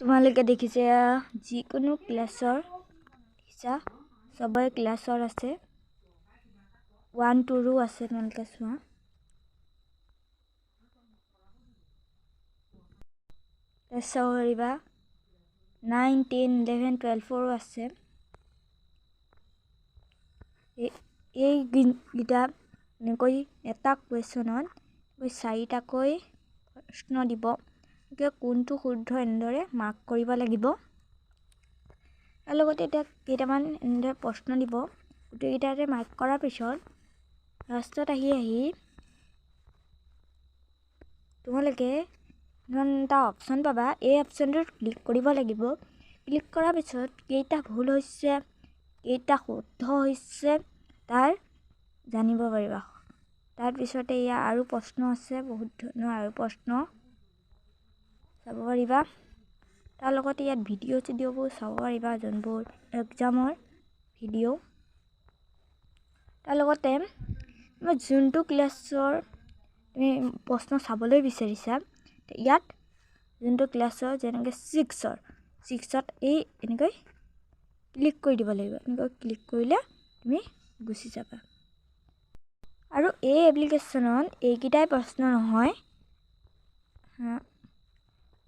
তোমালোকে দেখিছে, যিকোনো ক্লাছৰ দেখিছা, চবৰে ক্লাছৰ আছে, 1 2ৰো আছে। তোমালোকে চোৱা, চাব পাৰিবা। 9 10 11 12ৰো আছে। এইকেইটা এনেকৈ এটা কুৱেশ্যনত 4টাকৈ প্ৰশ্ন দিব, গতিকে কোনটো শুদ্ধ এনেদৰে মাৰ্ক কৰিব লাগিব। তাৰ লগতে এতিয়া কেইটামান এনেদৰে প্ৰশ্ন দিব, গোটেইকেইটাতে মাৰ্ক কৰাৰ পিছত লাষ্টত আহি আহি তোমালোকে এটা অপশ্যন পাবা, এই অপশ্যনটোত ক্লিক কৰিব লাগিব। ক্লিক কৰাৰ পিছত কেইটা ভুল হৈছে, কেইটা শুদ্ধ হৈছে তাৰ জানিব পাৰিবা। তাৰপিছতে ইয়াৰ আৰু প্ৰশ্ন আছে, বহুত ধৰণৰ আৰু প্ৰশ্ন চাব পাৰিবা। তাৰ লগতে ইয়াত ভিডিঅ' চিডিঅ'বোৰ চাব পাৰিবা, যোনবোৰ এক্সামৰ ভিডিঅ'। তাৰ লগতে যোনটো ক্লাছৰ তুমি প্ৰশ্ন চাবলৈ বিচাৰিছা, ইয়াত যোনটো ক্লাছৰ, যেনেকৈ 6ত এই এনেকৈ ক্লিক কৰি দিব লাগিব। এনেকৈ ক্লিক কৰিলে তুমি গুচি যাবা। আৰু এই এপ্লিকেশ্যনত এইকেইটাই প্ৰশ্ন নহয়,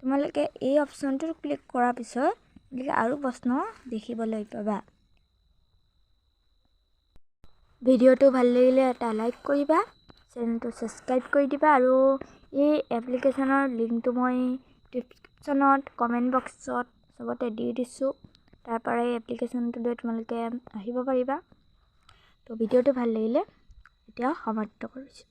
তোমালোকে এই অপশ্যনটোত ক্লিক কৰাৰ পিছত তোমালোকে আৰু প্ৰশ্ন দেখিবলৈ পাবা। ভিডিঅ'টো ভাল লাগিলে এটা লাইক কৰিবা, চেনেলটো ছাবস্ক্ৰাইব কৰি দিবা। আৰু এই এপ্লিকেশ্যনৰ লিংকটো মই ডিছক্ৰিপশ্যনত, কমেণ্ট বক্সত চবতে দি দিছোঁ, তাৰ পৰাই এপ্লিকেশ্যনটো লৈ তোমালোকে আহিব পাৰিবা। তো ভিডিঅ'টো ভাল লাগিলে এতিয়া সমাপ্ত কৰিছোঁ।